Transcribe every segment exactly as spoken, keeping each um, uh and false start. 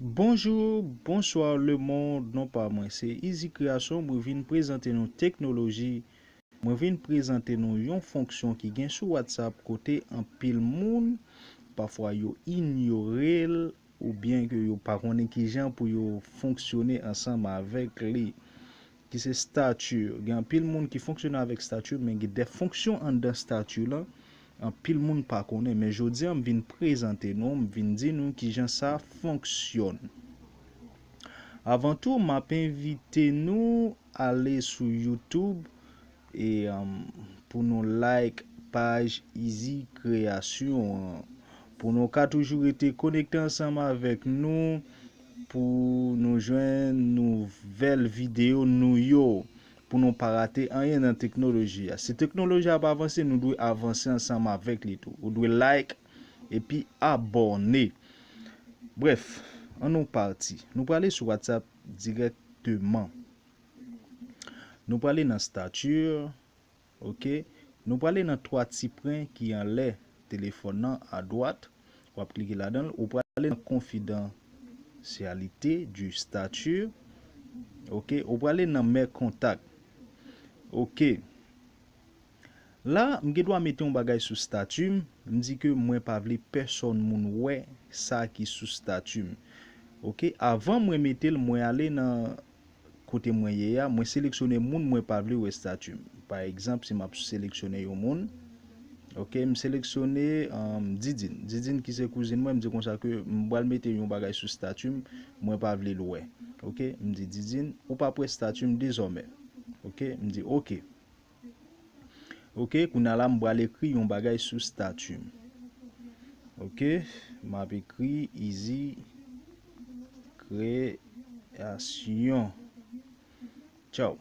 Bonjou, bonswa lemonn, non pa mwen se Easy Creation, mwen vin prezante nou teknoloji, mwen vin prezante nou yon fonksyon ki gen sou WhatsApp kote anpil moun, pafwa yo inyore l, oubyen ke yo pa konnen kijan pou yo fonksyone ansanm avèk li, ki se stati. Gen anpil moun ki fonksyone avèk stati, men gen de fonksyon anndan stati lan, anpil moun pa konnen. Men jodi a, m vin prezante nou, m vin di nou kijan sa fonksyone. Avan tou, m ap envite nou ale sou YouTube e um, pou nou like paj Easy Creation an. Pou nou ka toujou rete konekte ansanm avèk nou, pou nou jwenn nouvèl videyo nou yo, pou nou pa rate anyen nan teknoloji a. Si teknoloji a ap avanse, nou dwe avanse ansanm avèk li tou. Ou dwe like epi abòne. Brèf, ann nou pati. Nou prale sou WhatsApp dirèkteman. Nou prale nan stati, ok? Nou prale nan twa ti pwen ki anlè telefòn nan adwat. W ap klike ladan l. Ou prale nan konfidansyalite du statut. Ok? Ou prale nan mes contacts. Ok. La, m gen dwa mete yon bagay sou stati m. M di ke mwen pa vle pèsòn moun wè sa ki sou stati m. Ok? Avan mwen mete l, mwen ale nan kote mwen ye a, mwen seleksyone moun mwen pa vle wè stati m. Pa egzanp, si m ap seleksyone yon moun, ok, m seleksyone um, Didine. Didine ki se kouzin mwen, m di konsa ke m pral mete yon bagay sou stati m, mwen pa vle l wè. Ok, m di Didine, ou p ap wè stati m dezòmè. Ok, m di ok. Ok, kounye a la m pral ekri yon bagay sou stati m. Ok, m ap ekri Easy Creation. Tchaw.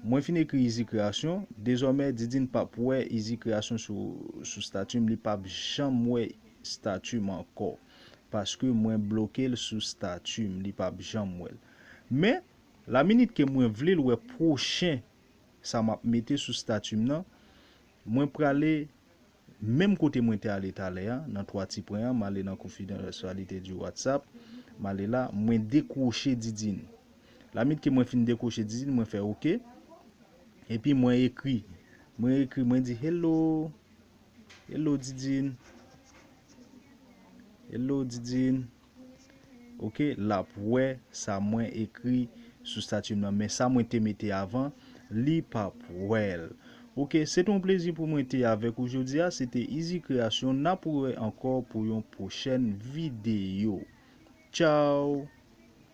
Mwen fin ekri Easy Creation. Dezòmè, Didine p ap wè Easy Creation sou, sou stati m. Li p ap janm wè stati m ankò. Paske mwen bloke l sou stati m. Li p ap janm wè l. Men, la minit ke mwen vle l wè pwochen sa m ap mete sou stati m nan, mwen prale menm kote mwen te ale talè a, nan twa ti pwen an, m ale nan konfidansyalite di WhatsApp, m ale la, mwen dekwoche Didine. Lamit ke mwen fin dekwoche Didine, mwen fè ok. Epi mwen ekri. Mwen ekri, mwen di hello. Hello Didine. Hello Didine. Ok, l ap wè sa mwen ekri sou stati m nan. Men sa mwen te mete avan, li p ap wè l. Ok, se te yon plezi pou mwen te avèk ou jodi a. Se te Easy Creation. N ap wè ankò pou yon pwochèn videyo. Tchaw!